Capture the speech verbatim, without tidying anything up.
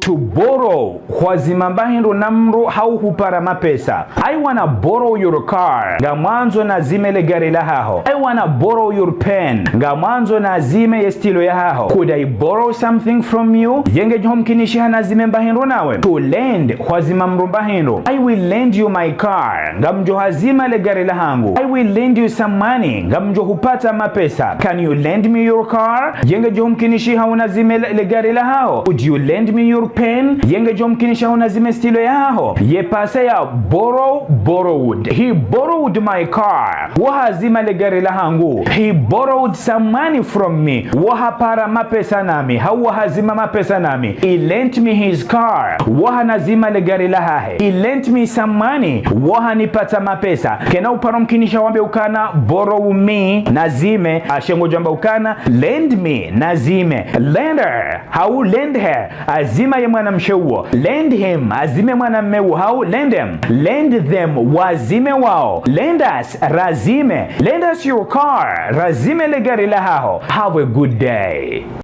To borrow, hwazima mba hindru na mndru hau hupara mapesa. I wanna borrow your car. Ngamwandzo nazime le gari lahaho. I wanna borrow your pen. Ngamwandzo nazime ye stylo yahaho. Could I borrow something from you? Ye ngedjo mkinishiha nazime mba hindru nawe? To lend, hwazima mndru mba hindru. I will lend you my car. Ngamdjo hazima le gari lahangu. I will lend you some money. Ngamdjo hupara mapesa. Can you lend me your car? Ye ngedjo mkinishiha unazime le, le gari lahaho? Could you lend me your pen? Ye ngedjo mkinishiha unazime stylo yahaho? Ye passé ya borrow, borrowed. He borrowed my car. Wo hazima le gari lahangu. He borrowed some money from me. Wo hapara mapesa nami. Hau wo hazima mapesa nami. He lent me his car. Wo hanazima le gari lahahe. He lent me some money. Wo hanipara mapesa. Kena uparo mkinisha wambe ukana borrow me, nazime, ashe ngodjo amba ukana lend me, nazime. Lend her, hau lend her, azima ye mwanamshe uwo. Lend him, azime mwanamme uwo, hau lend him. Lend them, wazime wao. Lend us, razime. Lend us your car, razime le gari lahaho. Have a good day.